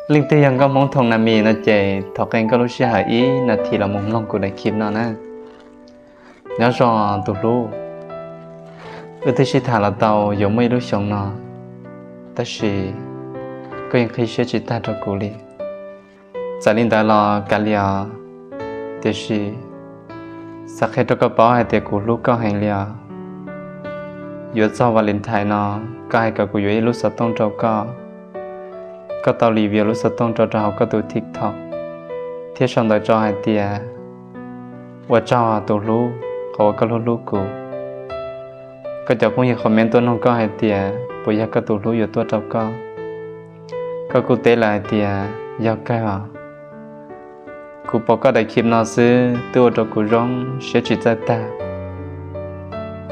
Leej twg yog nkauj Hmoob Thoo Na Mis no ces thov qee koj lub sij hawm ib nas this los mus mloog kuv daim clip no na. Nyob zoo tus hlub, wb twb sib tham los tau yuav muaj ib lub xyoos no, tab sis koj yeej qhib siab tsis tag rau kuv li. Txawm li ntawd los kav liam, tiam sis xav qhia rau koj paub hais tias kuv hlub koj heev li os. Yuav txog Valentine no, koj hais kom kuv yuav ib lub xov tooj rau koj. Koj tau review lub xov tooj rau rau hauv koj tus TikTok, thiab sau ntawv tso hais tias, ua tsaug tus hlub, qhov uas koj hlub hlub kuv. Koj cov phooj ywg comment tuaj nug koj hais tias puas yog koj tus hlub yuav tuaj rau koj. Koj kuj teb lawm hais tias yog kawg os. Kuv pom koj daim clip no xwb twb ua rau kuv zoo siab tsis txawj tag.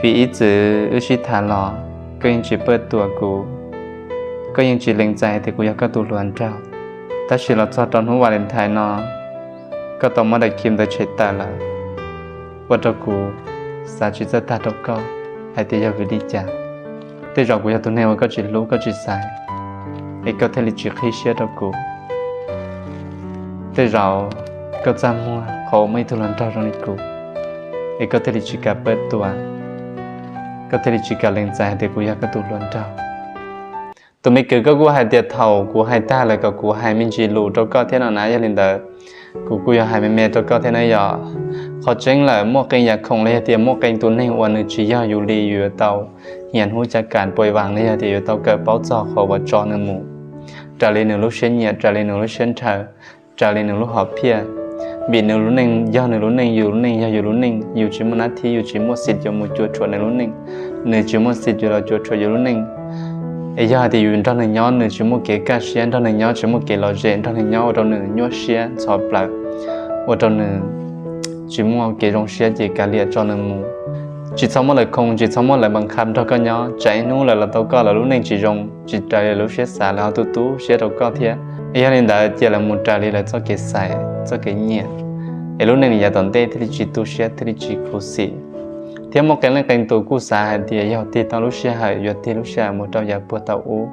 Vim ib txwm wb sib tham los koj yeej tsis pab tuam kuv, koj yeej tsis lees txais hais tias kuv yog koj tus hluas nraug. Tab sis los txog rau hnub Valentine no, koj tau muab daim clip ntawd tshem tawm lawm, ua rau kuv xav tsis txawj tag rau koj hais tias yog vim li cas. Tej zaum kuv yog tus neeg uas koj tsis hlub koj tsis xaiv, es koj thiaj li tsis qhib siab rau kuv. Tej zaum koj txaj muag qhov uas muaj ib tug hluas nraug zoo li kuv, es koj thiaj li tsis kam pab tuam, koj thiaj li tsis kam lees txais hais tias kuv yog koj tus hluas nraug. Tus me kwv, koj kuj hais tias thaum kuv hais tag lawm kom kuv hais me ntsis lus rau koj thiab no na. Yog li ntawd, kuv kuj yuav hais me me rau koj thiab na yom. Qhov tseeb lawm, muaj qee yam khoom los yog tias muaj qee tus neeg uas nws tsis yog yus li, yus yuav tau hias huv caj kam pais vaas los yog tias yuav tau kawm paub txog qhov uas tso nws mus raws li nws lub siab nyiam, raws li nws lub siab ntshaw, raws li nws lub hom phiaj. Vim nws lub neej yog nws lub neej, yus lub neej yog yus lub neej, yus tsis muaj nab thib, yus tsis muaj xim yuav mus cuam tshuam nws lub neej, nws tsis muaj xim yuav los cuam tshuam yus lub neej. Es yog hais tias yus nrog nws nyob nws tsis muaj kev kaj siab, nrog nws nyob tsis muaj kev lom zem, nrog nws nyob ua rau nws nyuaj siab ntxhov plaws, ua rau nws tsis muaj kev zoo siab ces kav liam tso nws mus. Tsis txhob muab lawv khoom, tsis txhob muab lawv npas khab nrog koj nyob, tsam ib hnub lawv los tau koj lawv lub neej tsis zoo, tsis raws li lawv lub siab xav, lawv ho tu tu siab rau koj thiab. Es yog li ntawd cia lawv mus raws li lawv txoj kev xaiv, txoj kev nyiam, es lub neej yav tom ntej thiaj li tsis tu siab, thiaj li tsis khuv xim. Thiab muaj qee leej qee tus kuj xav hais tias yog tig tau lub sij hawm, yuav tig lub sij hawm mus rau yav puag thaum ub,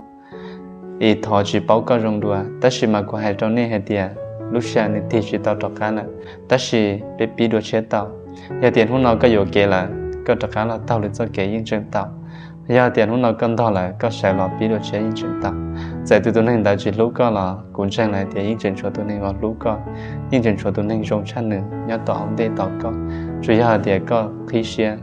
es thov tsis paub koj zoo dua, tab sis mas kuv hais rau nej hais tias lub sij hawm nws tig tsis tau rov qab lawm, tab sis peb pib dua tshiab tau. Yog tias hnub no koj yuam kev lawm, koj rov qab los taug lwm txoj kev yeej tseem tau. Yog tias hnub no koj ntog lawm, koj sawv los pib dua tshiab yeej tseem tau. Txawm tus tus neeg ntawd tsis hlub koj los kuv ntseeg lawm hais tias yeej tseem tshuav tus neeg uas hlub koj, yeej tseem tshuav tus neeg zoo tshaj nws nyob tom hauv ntej tos koj. Tsuas yog hais tias koj qhib siab,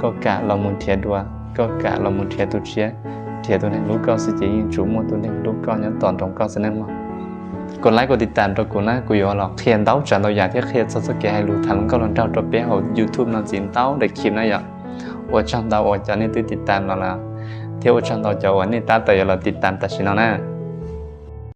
koj kam los mus nrhiav dua, koj kam los mus nrhiav tus tshiab, nrhiav tus neeg hlub koj xwb ces yeej tsuas muaj tus neeg hlub koj nyob tom nroos koj xwb nawb mog. Kos like kos tiv tam rau kuv na, kuv yuav los qhia ntau tsav ntau yam thiab qhia txog txoj kev hais lus tham hluas nkauj hluas nraug rau peb hauv YouTube no ntxiv ntau daim clip na yom. Ua tsaug ntau uas cov nej twb tiv tam los lawm, thiab ua tsaug ntau cov uas nej tab tom yuav los tiv tam tam sim no na.